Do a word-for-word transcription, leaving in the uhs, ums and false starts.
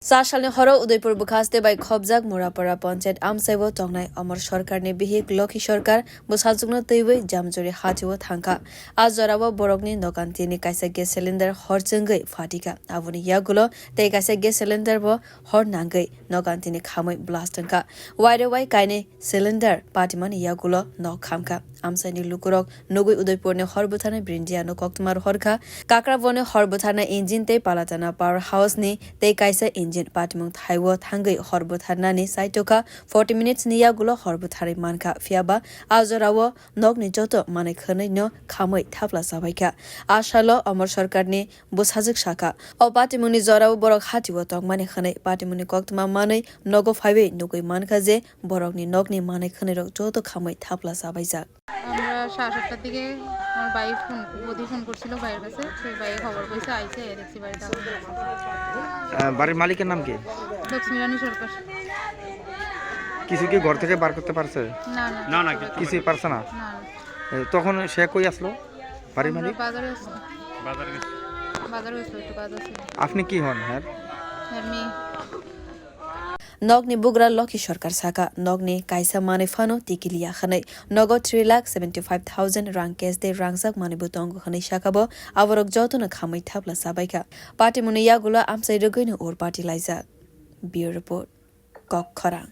Sa salni horo Udaipur bwkhaste bai khobjak Murapara Panchayat amchaibo tongnai Amar Sarkarni bihik Lokhi Sarkar bwsajwkno twiwi Jamjuri hatio thangkha. A jorao borokni nokantini kaisa gas cylinder hor chwngwi phatikha. Aboni yagulo tei kaisa gas cylinder bo hor nangwi nokantini khamwi blast wngkha. Waire wai kainwi cylinder patimani yagulo nok khamkha. Amchaini lukurok nugwi Udaipurni hor butharnai Brindiano koktwma rohorkha. Kakraboni hor butharnai engine tei Palatana Power House ni tei kaisa engine patimung thaiwo thangwi hor butharnani saitokha. Forty minutes ni yagulo hor butharwi mankha. Phiyaba a jorao nokni joto manwi khwnwi no khamwi thapla chabaikha. A salo Amar Sarkarni bwsajwk sakha, o patimungni jorao borok hatio tongmani hwnwi patimungni koktwma manwi nogo phaiwi nugwi mankha je borokni nokni manwi khwnwirok joto khamwi thapla chabaijak. আমরা সাড়ে সাতটার দিকে আমার ভাই ফোন, বৌদি ফোন করছিল ভাইয়ের কাছে, সেই ভাইয়ে খবর কইছে, আইছে, এই দেখছি বাড়িতে আগুন। আহ, বাড়ির মালিকের নাম কি? লক্ষ্মীরানী সরকার। কিছু কি ঘর থেকে বার করতে পারছে? না, না। না, না, কিছু কিছুই পারছে না? না, না। এ, তখন সে কই আসলো? বাড়ির আমরা মালিক? বাজারে আসছি। বাজারে গেছে। বাজারে গেছিল, একটু কাজ আছে। আপনি কি হন, হ্যাঁ? আর মেয়ে। Nokni bugra Lokhi Sarkar saka, nokni kaisa manwi phano tikiliya hwnwi. Nogo three lakh seventy five thousand rang cash tei rangchak manwi bo tongo hwnwi saka bo, aborok jotono khamwi thapla chabaikha. Patimungni yagulo amchai rwgwino ur pati laijak. Bureau Report, Kok Khorang.